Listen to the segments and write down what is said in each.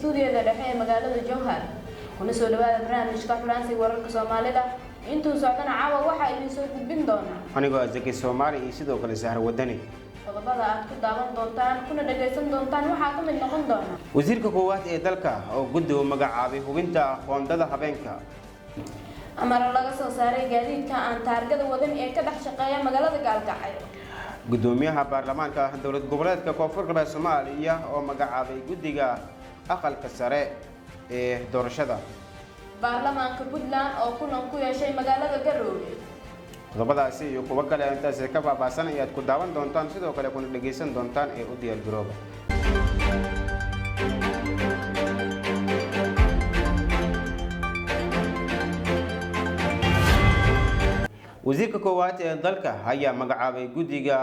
Stuudiyada dhexe ee magaalada Jowhar. Kuna soo dhawaada barnaamijka xuraansiga wararka Soomaalida. Intuu socdana caawa waxaa idin soo gudbin doona anigoo Azaki Soomaali iyo sidoo kale Sahar Wadani. Qodobada aad ku daawan doontaan kuna dhagaysan doontaan waxaa ka mid noqon doona: Wasiirka koowaad ee dalka oo guddi u magacaabay hubinta qoondada habeenka. Amaro laga soo saaray gaadiidka aan taargada wadan ee ka dhex shaqeeya magaalada Gaalkacyo. Gudoomiyaha baarlamaanka dowlad goboleedka Koonfur Galbeed Soomaaliya oo magacaabay guddiga aqalka sare ee doorashada. Baarlamaanka Puntland oo kulan ku yeeshay magaalada Garoowe. Qodobadaasi iyo kuwo kale intaasi ka faahfaahsan ayaad ku daawan doontaan, sidoo kale kuna dhegaysan doontaan ee u diyaar garooba. Wasiirka koowaad ee dalka ayaa magacaabay guddiga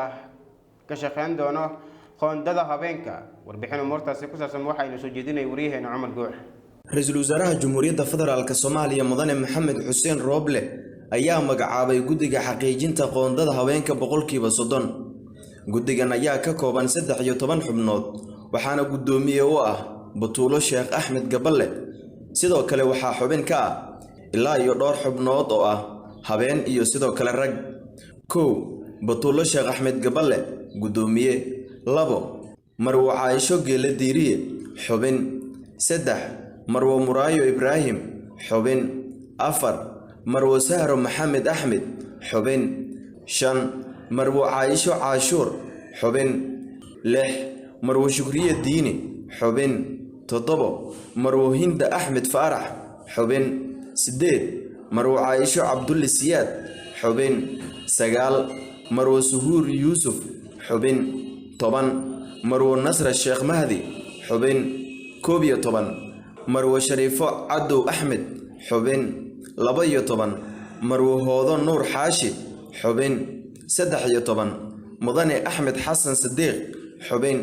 ka shaqeyn doono qoondada habeenka. Warbixin umuurtaasi ku saabsan waxaynu soo jeedinay waryaheena Cumar Guux. Ra-iisul wasaaraha Jamhuuriyadda Federaalk Soomaaliya, Mudane Maxamed Xuseen Rooble, ayaa magacaabay guddiga xaqiijinta qoondada haweenka 30%. Guddigan ayaa ka kooban 13 xubnood, waxaana guddoomiye u ah Batuulo Sheekh Axmed Gaballe. Sidoo kale waxaa xubin ka ah ilaa iyo dhowr xubnood oo ah habeen iyo sidoo kale rag. 1, Batuulo Sheekh Axmed Gaballe, guddoomiye. 2, Marwo Caaisho Geele Diiriye, xubin. 3, Marwo Muraayo Ibraahim, xubin. 4, Marwo Sahro Maxamed Axmed, xubin. 5, Marwo Caaisho Caashuur, xubin. 6, Marwo Shukriye Diini, xubin. 7, Marwo Hinda Axmed Faarax, xubin. 8, Marwo Caaisho Cabdulle Siyaad, xubin. 9, Marwo Suhuur Yuusuf, xubin. 10, Marwo Nasra Sheekh Mahdi, xubin. 11, Marwo Shariifo Cadow Axmed, xubin. 12, Marwo Hoodo Nuur Xaashi, xubin. 13, Mudane Axmed Xasan Sadiiq, xubin.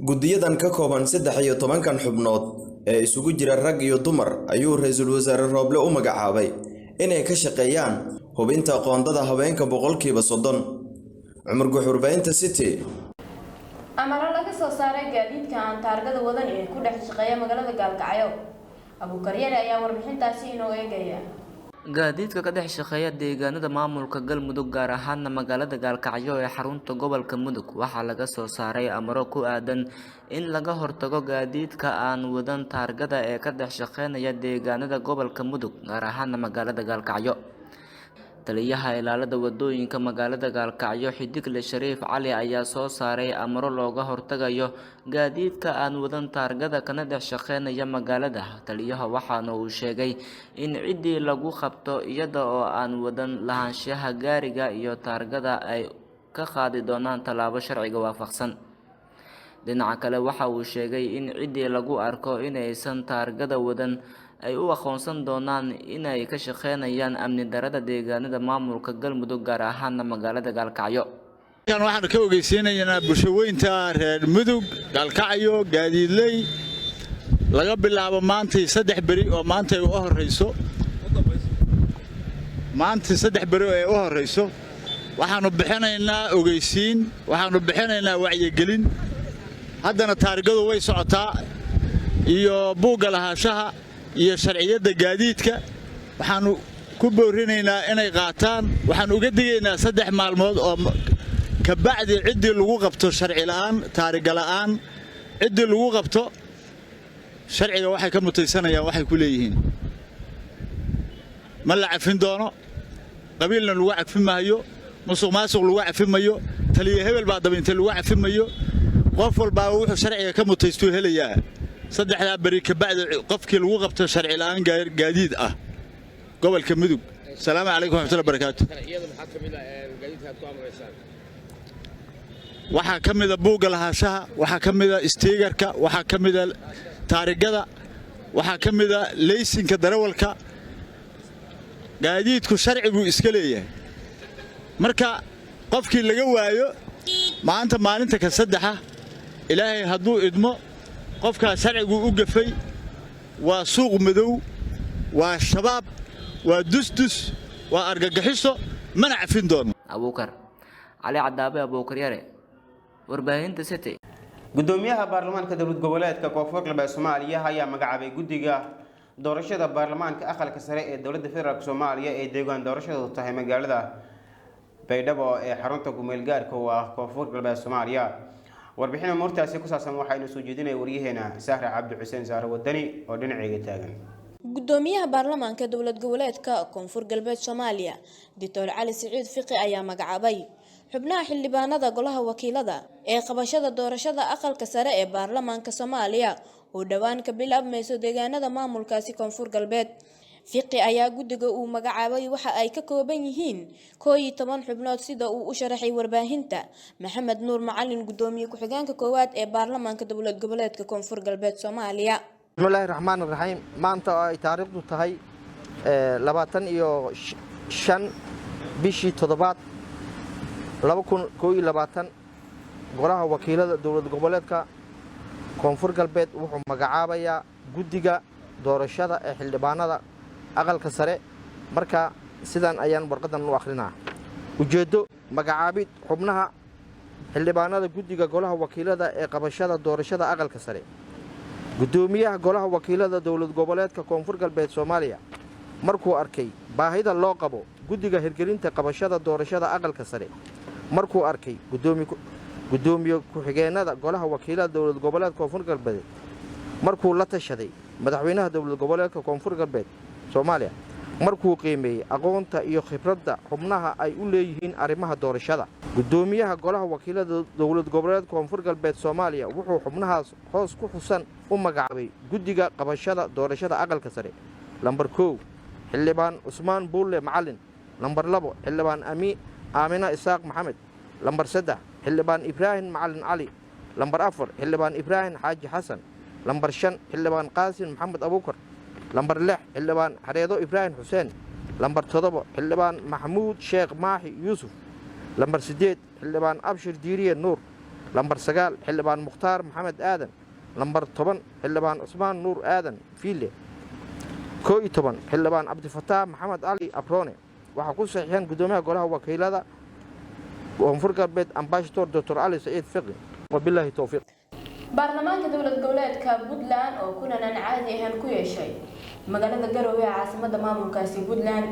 Guddiyadan ka kooban 13-kan xubnood ee isugu jira rag iyo dumar ayuu ra-iisul wasaare Rooble u magacaabay inay ka shaqeeyaan hubinta qoondada haweenka 30%. Cumar Guux, warbaahinta City. Amaro laga soo saaray gaadiidka aan taargada wadan ee ku dhex shaqeeya magaalada Gaalkacyo. Abuukaryare ayaa warbixintaasi inoo eegaya. Gaadiidka ka dhex shaqeeya deegaanada maamulka Galmudug, gaar ahaana magaalada Gaalkacyo ee xarunta gobolka Mudug, waxaa laga soo saaray amaro ku aadan in laga hortago gaadiidka aan wadan taargada ee ka dhex shaqeynaya deegaanada gobolka Mudug, gaar ahaana magaalada Gaalkacyo. Taliyaha ilaalada wadooyinka magaalada Gaalkacyo, Xidigle Shariif Cali, ayaa soo saaray amaro looga hortagayo gaadiidka aan wadan taargada kana dhex shaqeynaya magaalada. Taliyaha waxaana uu sheegay in ciddii lagu qabto iyada oo aan wadan lahaanshaha gaariga iyo taargada ay ka qaadi doonaan tallaabo sharciga waafaqsan. Dhinaca kale, waxa uu sheegay in ciddii lagu arko inaysan taargada wadan ay u aqoonsan doonaan inay ka shaqeynayaan amni darada deegaanada maamulka Galmudug, gaar ahaana magaalada Gaalkacyo. Waxaanu ka ogeysiinaynaa bulshaweynta reer Mudug, Gaalkacyo, gaadiidley, laga bilaabo maantay 3 beri oo maanta ay u horrayso, maanta 3 beri oo ay u horrayso, waxaannu bixinaynaa ogeysiin, waxaannu bixinaynaa wacyigelin. Haddana taarigadu way socotaa iyo buugga lahaanshaha iyo sharciyadda gaadiidka. Waxaannu ku boorinaynaa inay qaataan. Waxaan uga digaynaa 3 maalmood oo kabacdi ciddii lagu qabto sharci la'aan, taariga la'aan, ciddii lagu qabto, sharciga waxay ka mutaysanayaan waxay ku leeyihiin. Ma la cafin doono, qabiilna lagu cafin maayo, musuq maasuq lagu cafin mayo, taliya hebel baa dabintay lagu cafin mayo. Qof walbaa wuxuu sharciga ka mutaystuu helayaa. 3-daa beri kabacdi qofkii lagu qabto sharci la'aan gaadiid ah gobolka Mudug. Asalaamu calaykum waxmatullahi barakaatu. Waxaa ka mida buugga lahaanshaha, waxaa ka mida istiigarka, waxaa ka mida taarigada, waxaa ka mida leysinka darawalka. Gaadiidku sharci buu iska leeyahay. Marka qofkii laga waayo maanta, maalinta ka saddexa, Ilaahay hadduu idmo, qofkaas sharciguu u gafay. Waa suuq madow, waa Shabaab, waa dusdus, waa argagixiso, mana cafin doono. Abuukar Cali Cadaabe, Abuukar Yare, warbaahinta City. Gudoomiyaha baarlamaanka dowlad goboleedka Koonfur Galbeed Soomaaliya ayaa magacaabay guddiga doorashada baarlamaanka aqalka sare ee dowladda federaalk Soomaaliya ee deegaan doorashadu tahay magaalada Baydhabo ee xarunta kumeel gaarka u ah Koonfur Galbeed Soomaaliya. Warbixin umuurtaasi ku saabsan waxaynu soo jeedinaya waryaheena Sahra Cabdi Xuseen, Saare Wadani, oo dhinacayga taagan. Gudoomiyaha baarlamaanka dowlad goboleedka Koonfur Galbeed Soomaaliya, Doctor Cali Siciid Fiqi, ayaa magacaabay xubnaha xildhibaanada golaha wakiilada ee qabashada doorashada aqalka sare ee baarlamaanka Soomaaliya oo dhowaan ka bilaabmayso deegaanada maamulkaasi Koonfur Galbeed. Fiqi ayaa guddiga uu magacaabay waxa ay ka kooban yihiin 11 xubnood, sida uu u sharaxay warbaahinta Maxamed Nuur Macalin, gudoomiye ku-xigeenka koowaad ee baarlamaanka dowlad goboleedka Koonfur Galbeed Soomaaliya. Bismillaahi raxmaan raxiim. Maanta oo ay taariikhdu tahay 25 bishii toddobaad 2021, golaha wakiilada dowlad goboleedka Koonfur Galbeed wuxuu magacaabayaa guddiga doorashada ee xildhibaanada aqalka sare. Marka sidan ayaan warqadan u akhrinaa. Ujeeddo: magacaabid xubnaha xildhibaanada guddiga golaha wakiilada ee qabashada doorashada aqalka sare. Guddoomiyaha golaha wakiilada dowlad goboleedka Koonfur Galbeed Soomaaliya markuu arkay baahida loo qabo guddiga hirgelinta qabashada doorashada aqalka sare, markuu arkay guddoomiye ku-xigeenada golaha wakiilada dowlad goboleedka Koonfur Galbeed, markuu la tashaday madaxweynaha dowlad goboleedka Koonfur Galbeed Soomaaliya, markuu qiimeeyey aqoonta iyo khibradda xubnaha ay u leeyihiin arrimaha doorashada, guddoomiyaha golaha wakiilada dowlad goboleedka Koonfur Galbeed Soomaaliya wuxuu xubnahaas hoos ku xusan u magacaabay guddiga qabashada doorashada aqalka sare. Lambar 1, xildhibaan Cusmaan Buulle Macalin. Lambar 2, xildhibaan Aamina Isaaq Maxamed. Lambar 3, xildhibaan Ibraahim Macalin Cali. Lambar 4, xildhibaan Ibraahim Xaaji Xasan. Lambar 5, xildhibaan Qaasin Maxamed Abuukar. Lambar 6, xildhibaan Xareedo Ibraahim Xuseen. Lambar 7, xildhibaan Maxamuud Sheekh Maaxi Yuusuf. Lambar 8, xildhibaan Abshir Diiriye Nuur. Lambar 9, xildhibaan Mukhtaar Maxamed Aadan. Lambar 10, xildhibaan Cusmaan Nuur Aadan Fiile. 11, xildhibaan Cabdifataax Maxamed Cali Abroone. Waxaa ku saxiixeen guddoomiyaha golaha wakiilada Koonfur Galbeed, Ambassador Dr Cali Saciid Fiqi. Wabilaahi towfiiq. Baarlamaanka dowlad goboleedka Puntland oo kulan aan caadi ahaan ku yeeshay magaalada Garowe ee caasimada maamulkaasi Puntland.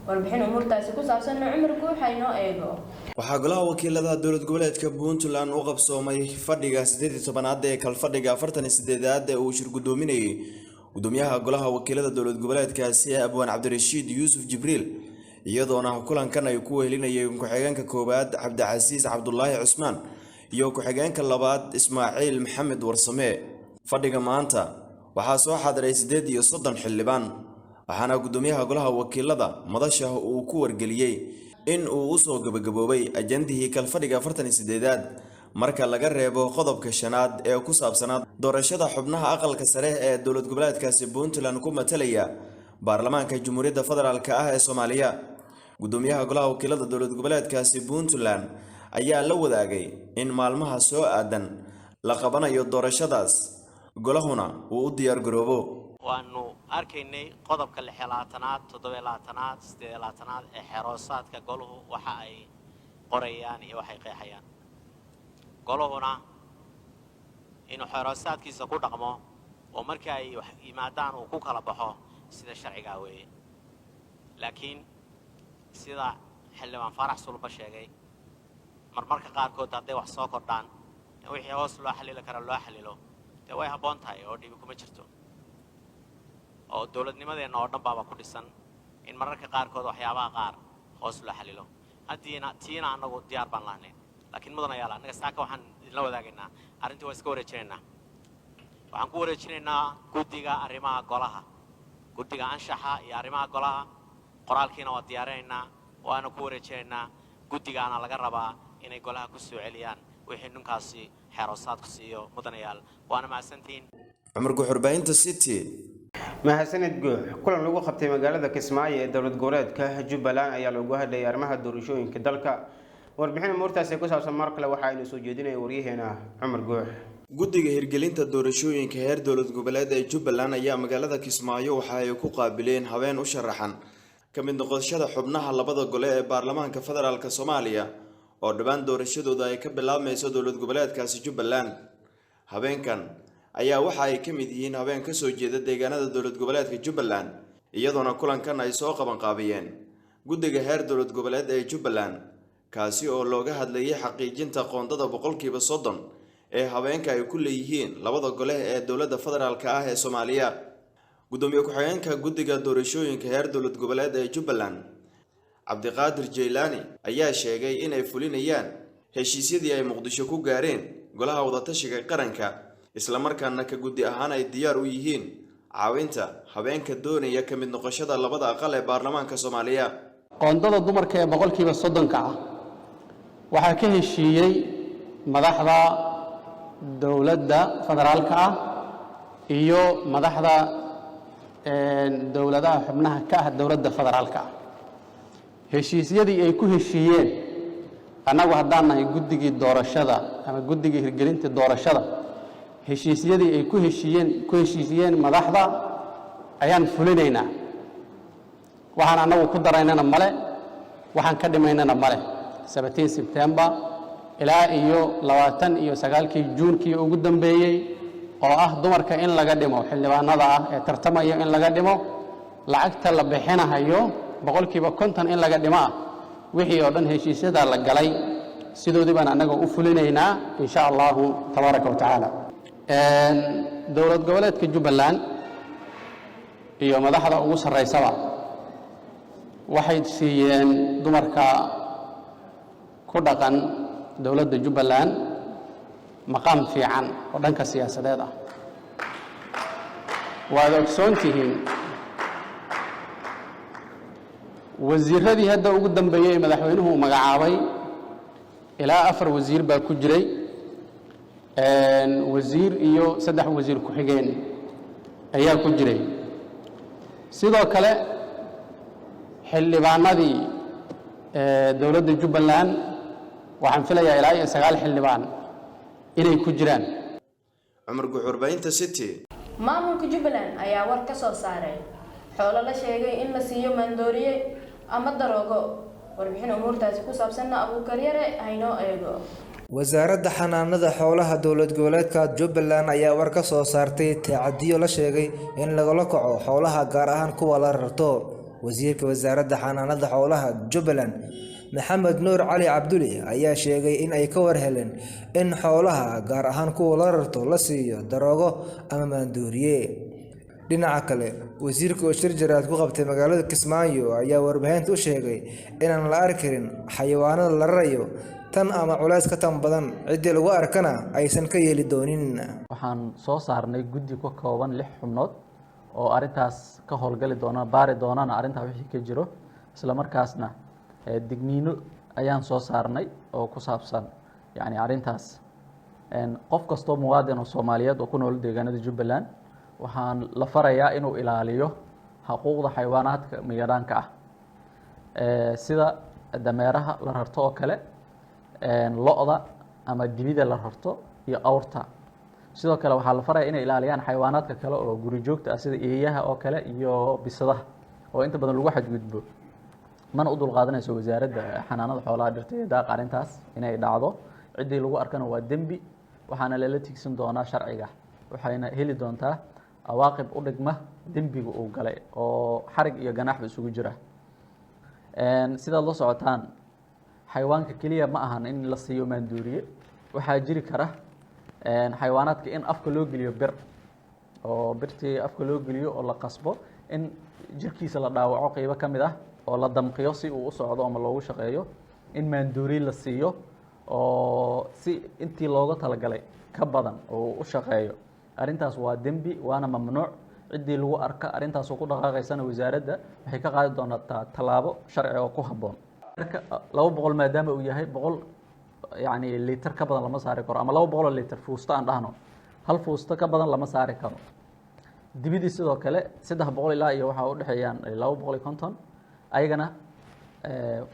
Warbixin umuurtaasi ku saabsan Cumar Guuxa inoo eego. Waxaa golaha wakiilada dowlad goboleedka Puntland u qabsoomay fadhiga 18aad ee kalfadhiga 48aad ee uu shir guddoominayay gudoomiyaha golaha wakiilada dowlad goboleedkaasi, Abwaan Cabdirashiid Yuusuf Jibriil, iyadoona kulankan ay ku wehelinayeen ku-xigeenka koowaad Cabdicasiis Cabdulaahi Cusmaan iyo ku-xigeenka labaad Ismaaciil Maxamed Warsame. Fadhiga maanta waxaa soo xaadiray 38 xildhibaan, waxaana gudoomiyaha golaha wakiilada madasha uu ku wargeliyey in uu usoo gabagaboobay ajandihii kalfadhiga 48aad, marka laga reebo qodobka shanaad ee ku saabsanaa doorashada xubnaha aqalka sare ee dowlad goboleedkaasi Puntland ku matalaya baarlamaanka Jamhuuriyadda Federaalk ah ee Soomaaliya. Gudoomiyaha golaha wakiilada dowlad goboleedkaasi Puntland ayaa la wadaagay in maalmaha soo aadan la qabanayo doorashadaas, golahuna uu u diyaar garoobo. Waanu arkaynay qodobka 26aad, 27aad, 28aad ee xeroosaadka goluhu waxa ay qorayaan iyo waxay qeexayaan. Goluhuna inuu xeroosaadkiisa ku dhaqmo oo markii ay wax yimaadaan uu ku kala baxo sida sharcigaa weeye. Laakiin sida xildhibaan Faarax Sulba sheegay, marmarka qaarkood hadday wax soo kordhaan, in wixii hoos loo xalili kara loo xalilo dee way habboon tahay oo dhibi kuma jirto, oo dowladnimadeenna oo dhan baaba ku dhisan in mararka qaarkood waxyaabaha qaar hoos loo xalilo. Haddiina tiina annagu diyaar baan lahnayn. Laakiin mudanayaal, annaga saaka waxaan idinla wadaagaynaa arrintii waa iska wareejinaynaa. Waxaan ku wareejinaynaa guddiga arrimaha golaha, guddiga anshaxa iyo arrimaha golaha. Qoraalkiina waa diyaarinaynaa, waana ku wareejinaynaa. Guddigaana laga rabaa inay golaha ku soo celiyaan wixii ninkaasi xeeroosaadku siiyo. Mudanayaal, waana mahadsantihiin. Cumar Guxurbaahinta City. Mahadsanid Guux. Kulan lagu qabtay magaalada Kismaayo ee dowlad goboleedka Jubbaland ayaa loogu hadlayay arrimaha doorashooyinka dalka. Warbixin umuurtaasi ku saabsan mar kale waxa aynu soo jeedinaya waryaheena Cumar Guux. Guddiga hirgelinta doorashooyinka heer dowlad goboleed ee Jubbaland ayaa magaalada Kismaayo waxa ay ku qaabileen haween u sharaxan ka mid noqoshada xubnaha labada gole ee baarlamaanka federaalk Soomaaliya oo dhowaan doorashadooda ay ka bilaabmayso dowlad goboleedkaasi Jubbaland. Habeenkan ayaa waxa ay ka mid yihiin habeen ka soo jeeda deegaanada dowlad goboleedka Jubbaland, iyadoona kulankan ay soo qabanqaabiyeen guddiga heer dowlad goboleed ee Jubbaland, kaasi oo looga hadlayay xaqiijinta qoondada 30% ee haweenka ay ku leeyihiin labada gole ee dowladda federaalk ah ee Soomaaliya. Gudoomiye ku-xigeenka guddiga doorashooyinka heer dowlad goboleed ee Jubbaland, Cabdiqaadir Jeylaani, ayaa sheegay inay fulinayaan heshiisyadii ay Muqdisho ku gaareen golaha wadatashiga qaranka, islamarkaana ka guddi ahaan ay diyaar u yihiin caawinta haweenka doonaya ka mid noqoshada labada aqal ee baarlamaanka Soomaaliya. Qoondada dumarka ee 30%-ka ah waxaa ka heshiiyey madaxda dowladda federaalka ah iyo madaxda dowladaha xubnaha ka ah dowladda federaalka ah. Heshiisyadii ay ku heshiiyeen, annagu haddaan nahay guddigii doorashada ama guddigii hirgelinta doorashada, heshiisyadii ay ku heshiisiyeen madaxda ayaan fulinaynaa. Waxaan annagu ku daraynana male, waxaan ka dhimaynana male. 17 Sebtembar ilaa iyo 29-kii Juunkii ugu dambeeyey oo ah dumarka in laga dhimo xildhibaanada ah ee tartamaya, in laga dhimo lacagta la bixinahayo 50% in laga dhimo ah, wixii oo dhan heshiisyadaa la galay sidoodii baan annaga u fulinaynaa, insha Allahu tabaaraka wa tacaala. Dowlad goboleedka Jubbaland iyo madaxda ugu sarraysaba waxay siiyeen dumarka ku dhaqan dowladda Jubbaland maqaam fiican oo dhanka siyaasadeed ah. Waad ogsoon tihiin, wasiiradii hadda ugu dambeeyey ee madaxweynuhu uu magacaabay ilaa afar wasiir baa ku jiray, wasiir iyo saddex wasiir ku-xigeen ayaa ku jiray. Sidoo kale xildhibaanadii dowladda Jubbaland waxaan filayaa ilaa iyo sagaal xildhibaan inay ku jiraan. Cumar Guxurbaynta City. Maamulka Jubbaland ayaa war ka soo saaray xoolo la sheegay in la siiyo maandooriye ama daroogo. Warbixin umuurtaasi ku saabsanna Abuukaryare haynoo eego. Wasaaradda Xanaanada Xoolaha dowlad goboleedka Jubbaland ayaa war ka soo saartay tacadiyo la sheegay in lagula kaco xoolaha, gaar ahaan kuwa la rarto. Wasiirka Wasaaradda Xanaanada Xoolaha Jubbaland, Maxamed Nuur Cali Cabduli, ayaa sheegay in ay ka war heleen in xoolaha, gaar ahaan kuwa la rarto, la siiyo daroogo ama maandooriye. Dhinaca kale, wasiirka oo shir jaraa'id ku qabtay magaalada Kismaayo ayaa warbaahinta u sheegay inaan la arki karin xayawaanada la rarayo tan ama culays ka tan badan, ciddii lagu arkana aysan ka yeeli doonin. Waxaan soo saarnay guddi ka kooban lix xubnood oo arrintaas ka howlgali doona, baari doonana arrintaa wixii ka jiro. Isla markaasna digniino ayaan soo saarnay oo ku saabsan yacni arrintaas. Qof kastoo muwaadin oo Soomaaliyeed oo ku nool deegaanada Jubbaland waxaan la farayaa inuu ilaaliyo xuquuqda xayawaanaadka miyadhaanka ah, sida dameeraha la rarto oo kale, lo'da ama dibida la rarto iyo awrta. Sidoo kale waxaa la faraya inay ilaaliyaan xayawaanaadka kale oo guri joogta ah, sida eeyaha oo kale iyo bisadaha oo inta badan lagu xadgudbo. Mana u dulqaadanayso Wasaaradda Xanaanada Xoolaha, Dhirta iyo Daaqa arrintaas inay dhacdo. Ciddii lagu arkana waa dembi, waxaana lala tigsan doonaa sharciga, waxayna heli doontaa awaaqib u dhigma dembiga uu galay oo xarig iyo ganaaxba isugu jira. Sidaad la socotaan, xayawaanka keliya ma ahan in la siiyo maanduuriye. Waxaa jiri kara xayawaanaadka in afka loo geliyo bir, oo birtii afka loo geliyo oo la qasbo, in jirkiisa la dhaawaco qeybo ka mid ah oo la damqiyo si uu u socdo ama loogu shaqeeyo, in maanduuriye la siiyo oo si intii looga talagalay ka badan oo u shaqeeyo. Arrintaas waa dembi waana mamnuuc. Ciddii lagu arka arrintaasoo ku dhaqaaqaysana wasaaradda waxay ka qaadi doontaa tallaabo sharci oo ku habboon. Marka 200 maadaama uu yahay 100 yacni litir ka badan lama saari karo, ama 200 oo litir fuusto aan dhahno, hal fuusto ka badan lama saari karo. Dibidii sidoo kale 300 ilaa iyo waxaa udhexeeyaan 250, ayagana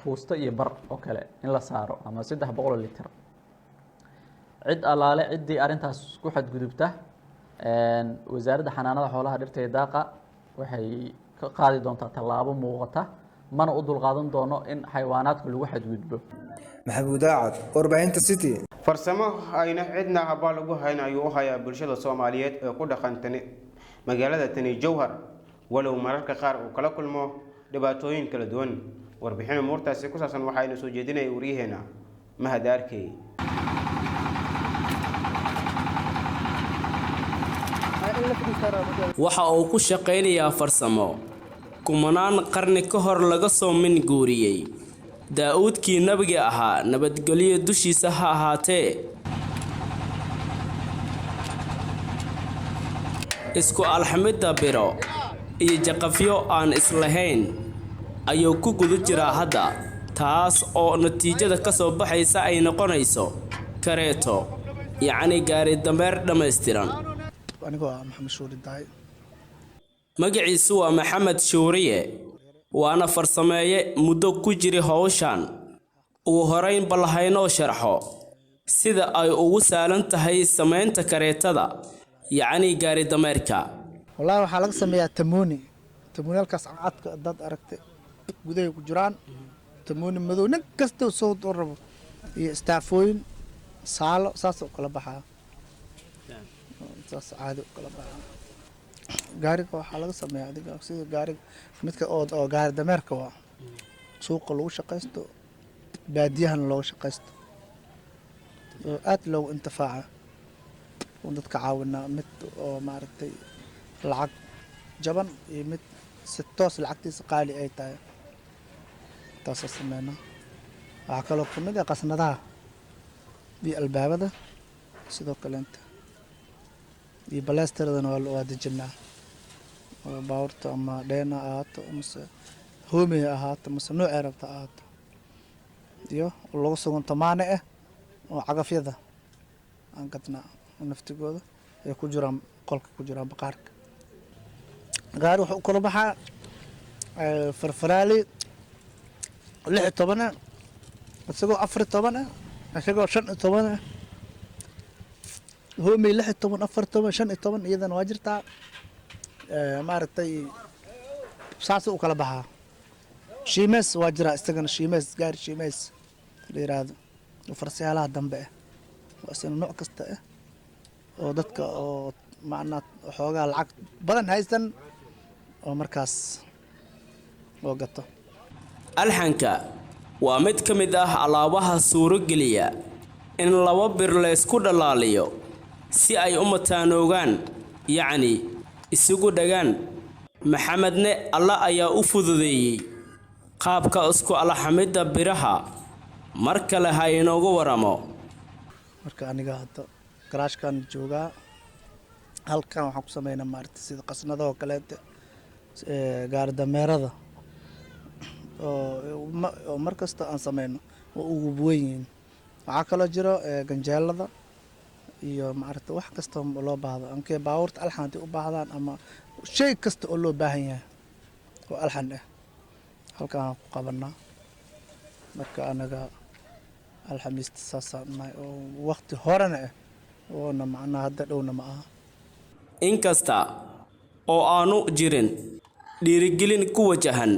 fuusto iyo bar oo kale in la saaro ama 300 oo litir. Cid allaale ciddii arrintaas ku xadgudubta, Wasaaradda Xanaanada Xoolaha, Dhirta iyo Daaqa waxay ka qaadi doontaa tallaabo muuqata, mana u dulqaadan doono in xayawaanaadka lagu xadgudbo. Maxamuud Aacad, warbaahinta City. Farsamo ayna cidna abaal ugu hayn ayuu u hayaa bulshada Soomaaliyeed ee ku dhaqan tani magaalada tani Jowhar, walow mararka qaar uu kala kulmo dhibaatooyin kala duwan. Warbixin umuurtaasi ku saabsan waxaynu soo jeedinaya waryaheena Mahad Arkey. Waxa uu ku shaqaynayaa farsamo kumanaan qarni ka hor laga soo min guuriyey Daa'uudkii nabiga ahaa, nabadgelyo dushiisa ha ahaatee. Isku alxamidda biro iyo jaqafyo aan islahayn ayuu ku guda jiraa hadda, taas oo natiijada ka soo baxaysa ay noqonayso kareeto, yacni gaari dameer dhammaystiran. Anigoo ah Maxamed Shuuri Daay. Magaciisu waa Maxamed Shuuriye, waana farsameeye muddo ku jiri howshan. Ugu horeyn bal haynoo sharxo sida ay ugu sahlan tahay samaynta kareetada, yacni gaari dameerka. Wallaahi waxaa laga sameeyaa tamooni, tamooniyaalkaas cadcadka dad aragtay gudahay ku jiraan, tamooni madow nin kasta soo rabo iyo istaafooyin saalo saas u kala baxaa, saas caadi u kala baxaa. Gaariga waxaa laga sameeyaa adiga sida gaariga midka oo gaari dameerka waa suuqa lagu shaqaysto, baadiyahana looga shaqaysto oo aad loogu intifaaca oo dadka caawinaa, mid oo maaragtay lacag jaban iyo mid si toos lacagtiisa qaali ay tahay, taasoo sameynaa. Waxaa kaloo ka mid ah qasnadaha iyo albaabada sidoo kaleenta iyo baleystiradana waa dejinaa oo baabuurta ama dheena ahaato mase hoomey ahaato mase noocay rabta ahaato, iyo lagu sugan tamaane ah oo cagafyada aan gadnaa oo naftigooda ay ku jiraan qolka ku jiraan baqaarka. Gaari wuxuu u kala baxaa farfaraali 16 ah, isagoo 14 ah, isagoo 15 ah, hoomey 16, 14, 15 iyadana waa jirtaa. Maaragtay saasuu u kala baxaa. Shiimees waa jiraa isagana, shiimees, gaari shiimees la yiraahdo oo farsayaalaha dambe ah oo isagana nooc kasta ah oo dadka oo macnaa xoogaa lacag badan haysan oo markaas oo gato. Alxanka waa mid ka mid ah alaabaha suurogeliya in laba bir laysku dhalaaliyo si ay u mataanoogaan, yacni isugu dhagaan. Maxamedne Alla ayaa u fududeeyey qaabka isku alxamidda biraha. Mar kale ha inoogu waramo. Marka aniga hadda garaashkan joogaa, halkan waxaan ku sameynaa maaragtay sida qasnada oo kaleete, gaari dameerada oo mar kasta aan sameyno oo ugu weyn yihiin. Waxaa kaloo jiro ganjeelada iyo maaragtay wax kasta oo loo baahdo, ankee baabuurta alxan haddii u baahdaan ama shay kasta oo loo baahan yahay oo alxan ah halkan aan ku qabanaa. Marka anaga alxamiista saasaan nahay oo waqti horena ah oona macnaha hadda dhowna ma aha. Inkasta oo aanu jirin dhiirigelin ku wajahan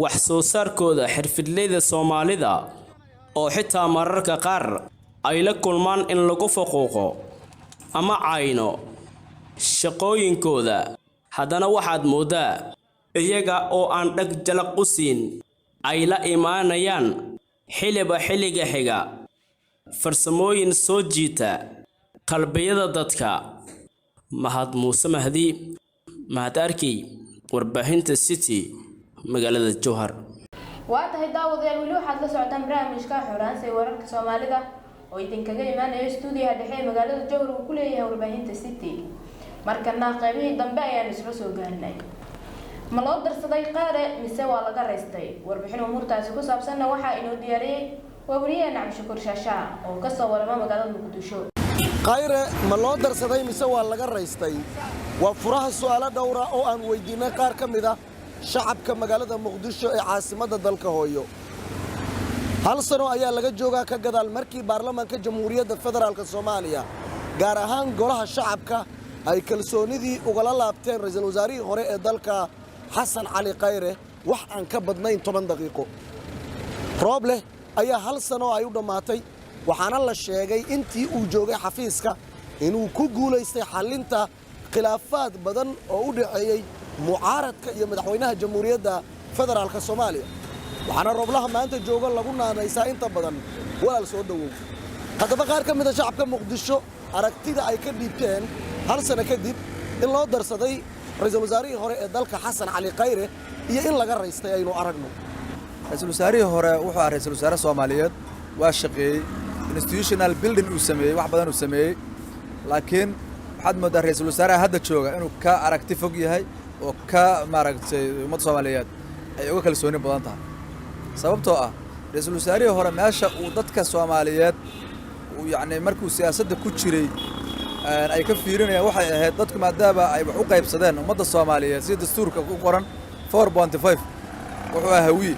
wax soo saarkooda xirfadleyda Soomaalida, oo xitaa mararka qaar ay la kulmaan in lagu faquuqo ama cayno shaqooyinkooda, haddana waxaad mooddaa iyaga oo aan dhag jalaq u siin ay la imaanayaan xiliba xilliga xiga farsamooyin soo jiita qalbiyada dadka. Mahad Muuse Mahdi, Mahad Arkey, warbaahinta City, magaalada Jowhar. Waa tahay daawadayaal, weli waxaad la socotaan barnaamijka Xoraansi ee wararka Soomaalida oo idinkaga imaanaya stuudiyaha dhexe ee magaalada Jowhar uu ku leeyahay warbaahinta City. Markana qaybihii dambe ayaan isla soo gaarnay. Ma loo darsaday Qaare mise waa laga raystay? Warbixin umuurtaasi ku saabsanna waxaa inoo diyaariyey waa wariyaheena Cabdishakuur Shaashaa oo kasoo warama magaalada Muqdisho. Khayre ma loo darsaday mise waa laga raystay? Waa furaha su'aalo dhowra oo aan weydiinay qaar ka mid ah shacabka magaalada Muqdisho ee caasimadda dalka hooyo. Hal sano ayaa laga joogaa ka gadaal markii baarlamaanka Jamhuuriyadda Federaalka Soomaaliya, gaar ahaan golaha shacabka, ay kalsoonidii ugala laabteen ra'iisul wasaarihii hore ee dalka Xasan Cali Khayre wax aan ka badnayn 10 daqiiqo. Roobleh ayaa hal sano ay u dhammaatay Waxaana la sheegay intii uu joogay xafiiska inuu ku guulaystay xallinta khilaafaad badan oo u dhaxeeyey mucaaradka iyo madaxweynaha Jamhuuriyadda Federaalka Soomaaliya. Waxaana Rooblaha maanta jooga lagu naanaysaa inta badan walaal soo dhowow. Haddaba qaar ka mida shacabka Muqdisho aragtida ay ka dhiibteen hal sano kadib in loo darsaday ra'iisul wasaarihii hore ee dalka Xasan Cali Khayre iyo in laga raystay aynu aragno. Ra-iisul wasaarihii hore wuxuu ahaa ra'iisul wasaare Soomaaliyeed, waa shaqeeyey, institutional building uu sameeyey, wax badan uu sameeyey, laakiin waxaad mooddaa ra'iisul wasaaraha hadda jooga inuu ka aragti fog yahay oo ka maaragtay ummadda Soomaaliyeed ay uga kalsooni badan tahay, sababtoo ah ra'iisul wasaarihii hore meesha uu dadka Soomaaliyeed uu yacni markuu siyaasadda ku jiray ay ka fiirinayaan waxay ahayd dadku maadaama ay wax u qaybsadeen ummadda Soomaaliyeed sida dastuurka ku qoran 4.5, wuxuu ahaa Hawiye.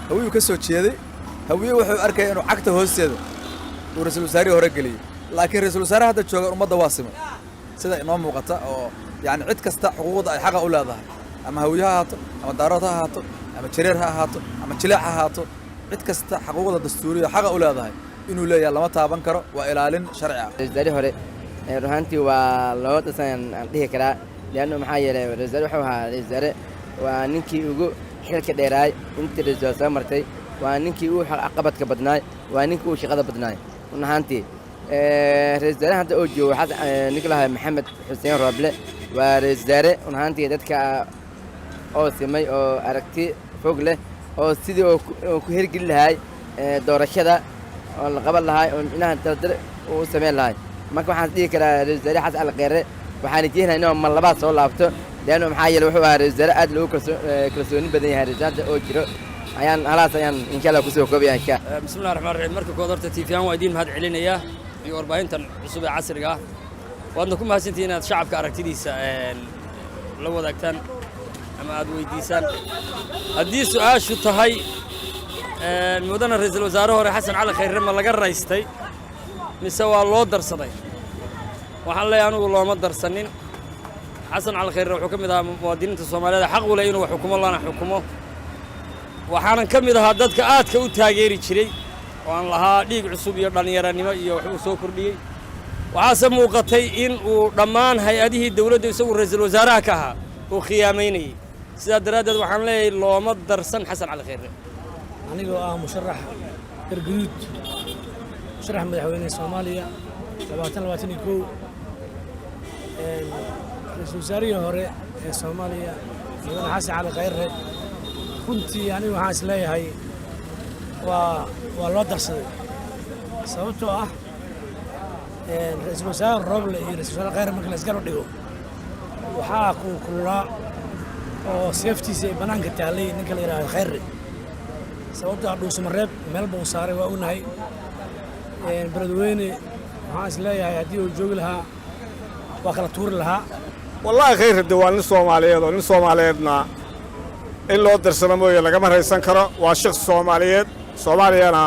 Hawiyuu ka soo jeeday. Hawiye wuxuu arkaya inuu cagta hoosteeda uu ra'iisul wasaarihii hore geliyey, laakiin ra'iisul wasaaraha hadda jooga ummadda waa simay sida inoo muuqata, oo yacni cid kasta xuquuqda ay xaqa u leedahay, ama Hawiye ha ahaato, ama Daarood ha ahaato, ama Jareer ha ahaato, ama Jileec ha ahaato, cid kasta xuquuqda dastuuriya xaqa u leedahay inuu leeyahay lama taaban karo, waa ilaalin sharci ah. Ra'iisul wasaarihii hore runaantii waa loo darsan aan dhihi karaa, leanno maxaa yeelay ra'iisul wasaare wuxuu ahaa ra'iisul wasaare, waa ninkii ugu xilka dheeraay intii ra'iisul wasaare soo martay, waa ninkii ugu caqabadka badnaay, waa ninkii ugu shaqada badnaay. Run ahaantii ra'iisul wasaare hadda oo joogo xasan ninka lahaa Maxamed Xuseen Rooble waa ra'iisul wasaare run ahaantii dadka oo simay oo aragti fog leh oo sidii oo ku hirgeli lahaay doorashada oo la qaban lahaay oo micnaha dardar uu samayn lahaay. Marka waxaan dhihi karaa ra'iisul wasaare Xasan Cali Khayre waxaan rajeynayaa inuu mar labaad soo laabto, leanno maxaa yeelay wuxuu ahaa ra'iisul wasaare aad loogu kalsooni badan yahay. Ra'iisul wasaare oo jiro ayaan halaas ayaan insha Allah kusoo koobaya insha. Bismillahi raxmaan raxiim. Marka kood horta TV-aan waa idiin mahad celinayaa iyo warbaahintan cusub ee casriga ah. Waadna ku mahadsantihiin inaad shacabka aragtidiisa la wadaagtaan ama aad weydiisaan. Haddii su-aashu tahay mudana ra'iisul wasaare hore Xasan Cali Khayre ma laga raystay mise waa loo darsaday, waxaan leeyahay anigu looma darsanin. Xasan Cali Khayre wuxuu ka mid ahaa muwaadiniinta Soomaaliyeed xaq u leh inuu wax xukumo lana xukumo. Waxaanan ka mid ahaa dadka aadka u taageeri jiray oo aan lahaa dhiig cusub iyo dhallinyaranimo iyo waxbuu soo kordhiyey. Waxaase muuqatay in uu dhammaan hay-adihii dawladda isagu ra'iisul wasaaraha ka ahaa uu khiyaamaynayey. Sidaa daraaddeed waxaan leeyahay looma darsan Xasan Cali Khayre. Anigoo ah musharax Garguduud, musharax madaxweyne Soomaaliya 2021, ra-iisul wasaarihii hore ee Soomaaliya mudane Xasan Cali Khayre, runtii anigu waxaan is leeyahay waa loo darsaday, sababtoo ah ra-iisul wasaare Roble iyo ra-isul wasaare Khayre marka la isgarab dhigo waxaa ku kululaa oo seeftiisa ay bannaanka taallay ninka la yidhaahdo Khayre, sababtoo ah Dhuusamareeb meel buu saaray waa ognahay. Beledweyne waxaan is leeyahay haddii uu joogi lahaa waa kala tuuri lahaa. Wallaahi Khayr de waa nin Soomaaliyeed, oo nin Soomaaliyeedna in loo darsano mooye lagama raysan karo. Waa shakhsi Soomaaliyeed, Soomaaliyana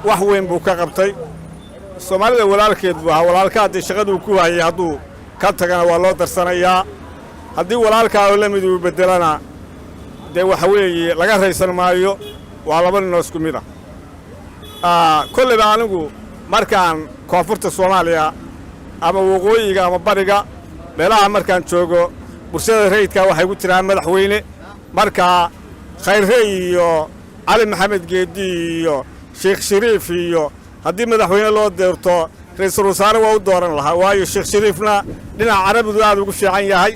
wax weyn buu ka qabtay. Soomaalida walaalkeed buu ahaa. Walaalka haddii shaqaduu ku hayay hadduu ka tagana waa loo darsanayaa, haddii walaalkaa oo la mid uu beddelana dee waxa weeye laga raysan maayo. Waa laba ninoo isku mid ah. Kollayba anigu markaan koonfurta Soomaaliya ama waqooyiga ama bariga meelaha markaan joogo, bulshada rayidkaa waxay ku jiraan madaxweyne. Marka Khayre iyo Cali Maxamed Geeddi iyo Sheekh Shariif iyo haddii madaxweyne loo deerto, ra'iisul wasaare waa u dooran lahaa, waayo Sheekh Shariifna dhinaca Carabidu aad ugu fiican yahay,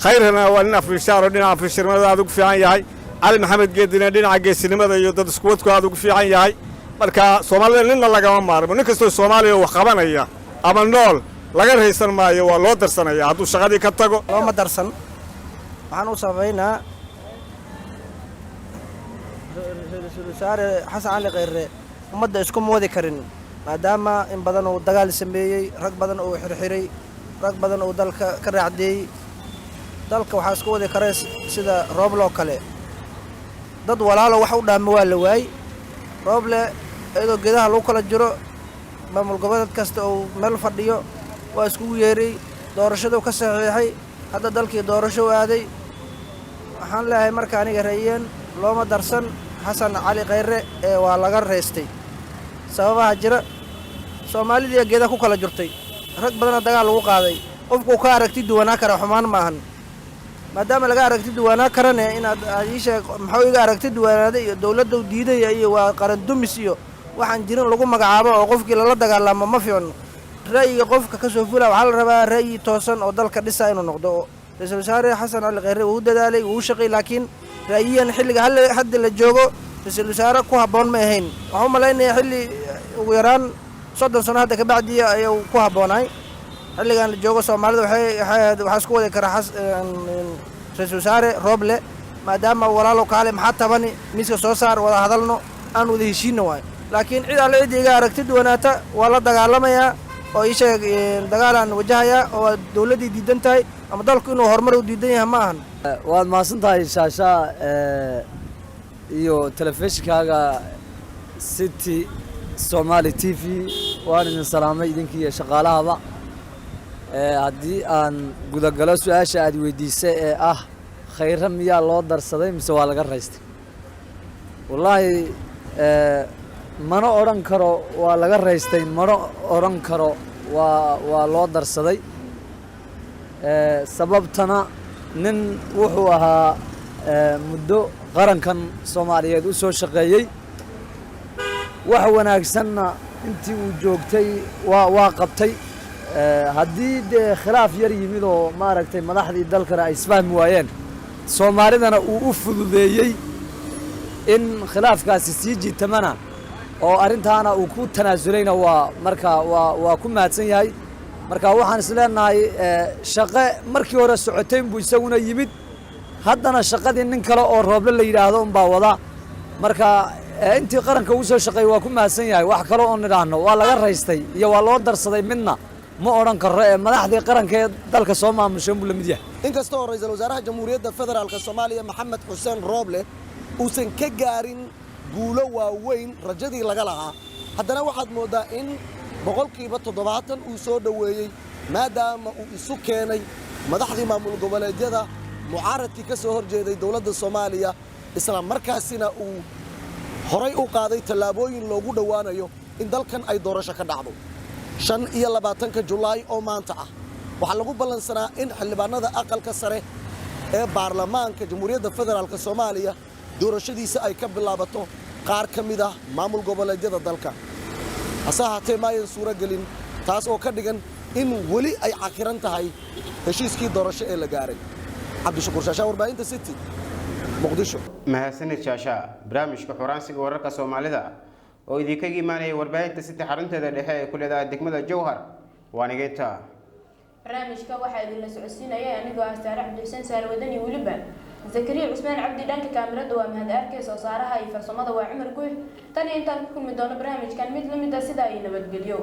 Khayrena waa nin afishaar oo dhinaca afisharnimada aad ugu fiican yahay, Cali Maxamed Geeddina dhinaca geesinimada iyo dad iskuwadku aad ugu fiican yahay. Marka Soomaalida ninna lagama maarmo. Nin kastoo Soomaaliya wax qabanaya ama nool laga raysan maayo, waa loo darsanaya hadduu shaqadii ka tago. Looma darsan. Waxaan u sabaynaa ra-iisul wasaare Xasan Cali Khayre ummadda isku moodi karin, maadaama in badan uu dagaal sameeyey, rag badan uu xirxiray, rag badan uu dalka ka raacdeeyey. Dalka waxaa isku wadi kara sida Rooble oo kale. Dad walaalo wax u dhaama waa la waay. Rooble iyadoo geedaha lagu kala jiro, maamul goboleed kasta uu meel fadhiyo, waa iskugu yeeray, doorashaduu ka saxiixay, hadda dalkii doorasho u aaday. Waxaan leeyahay marka aniga ra'yeen looma darsan Xasan Cali Khayre ee waa laga reystay. Sababaha jira, Soomaalidii geeda ku kala jirtay, rag badana dagaal lagu qaaday. Qofkuu ka aragti duwanaa kara xumaan ma ahan. Maadaama laga aragti duwanaa karane, inaad aad ii sheeg muxuu iga aragti duwanaaday iyo dowladda u diidaya iyo waa qaran dumis iyo waxaan jirin lagu magacaabo oo qofkii lala dagaalamo ma fiicno. Ra'yiga qofka ka soo fula waxaa la rabaa ra'yi toosan oo dalka dhisa inuu noqdo. Ra-iisul wasaare Xasan Cali Kheyre wuu dadaalay, wuu shaqay, laakiin ra'yiyan xilliga hadda la joogo ra-iisul wasaare ku habboon ma ahayn. Waxaan u malaynayaa xilli ugu yaraan 30 sano hadda kabacdiya ayuu ku habboonaay. Xilligan la joogo Soomaalida waxay waxaa isku wadi karaa ra-iisul wasaare Rooble, maadaama walaalow kaale maxaa tabani miiska soo saar, wada hadalno, aan wada heshiinno waayo. Laakiin cid alle cidda iga aragti duwanaata waa la dagaalamayaa oo ii sheeg dagaalaan wajahayaa oo dowladdii diidan tahay ama dalku inuu horumar u diidan yahay ma ahan. Waad mahadsan tahay Shaashaa iyo telefishinkaaga City Somali TV. Waan idin salaamay idinkii iyo shaqaalahaba. Haddii aan gudagalo su-aasha aad weydiisay ee ah Khayre miyaa loo darsaday mise waa laga raystay, wallaahi mana odhan karo waa laga raystay, mana odhan karo waa loo darsaday. Sababtana nin wuxuu ahaa muddo qarankan Soomaaliyeed u soo shaqeeyey, wax wanaagsanna intii uu joogtay waa qabtay. Haddii dee khilaaf yar yimid oo maaragtay madaxdii dalkana ay isfahmi waayeen, Soomaalidana uu u fududeeyey in khilaafkaasi sii jiitamana oo arrintaana uu ku tanaasulayna, waa marka waa ku mahadsan yahay. Marka waxaan is leenahay shaqe markii hore socotayn buu isaguna yimid, haddana shaqadii nin kale oo Rooble la yidhaahdo unbaa wada. Marka intii qaranka ugu soo shaqeeyey waa ku mahadsan yahay. Wax kale oo nidhaahno waa laga raystay iyo waa loo darsaday midna ma odhan karro, ee madaxdii qaranka ee dalka soo maamushay unbuu la mid yahay. Inkasta oo ra-iisul wasaaraha Jamhuuriyadda Federaalka Soomaaliya Maxamed Xuseen Rooble uusan ka gaarin guulo waaweyn rajadii laga lahaa, haddana waxaad mooddaa in 70% uu soo dhoweeyey, maadaama uu isu keenay madaxdii maamul goboleedyada, mucaaradkii ka soo horjeeday dowladda Soomaaliya, isla markaasina uu horay u qaaday tallaabooyin loogu dhowaanayo in dalkan ay doorasho ka dhacdo. 25-ka Julaay oo maanta ah waxaa lagu ballansanaa in xildhibaanada aqalka sare ee baarlamaanka Jamhuuriyadda Federaalka Soomaaliya doorashadiisa ay ka bilaabato qaar ka mid ah maamul goboleedyada dalka. Hase ahaatee maayan suuro gelin, taas oo ka dhigan in weli ay cakiran tahay heshiiskii doorasho ee la gaaray. Cabdishakuur Shaashaa, warbaahinta City, Muqdisho. Mahadsanid Shaasha. Barnaamijka Xuraansiga Wararka Soomaalida oo idinkaga imaanaya warbaahinta City xarunteeda dhexe ee ku leedahay degmada Jowhar waa nigeynta. Barnaamijka waxaa idinla socodsiinaya anigoo ah Saare Cabdixuseen, Saare Wadani, weliba Zakariya Cusmaan Cabdi. Dhanka kaamirada waa Mahad Arkey, soo saaraha iyo farsamada waa Cumar Guux. Tan iyo intaan ku kulmi doono barnaamijkan mid lamid ah, sidaa iyo nabadgelyo.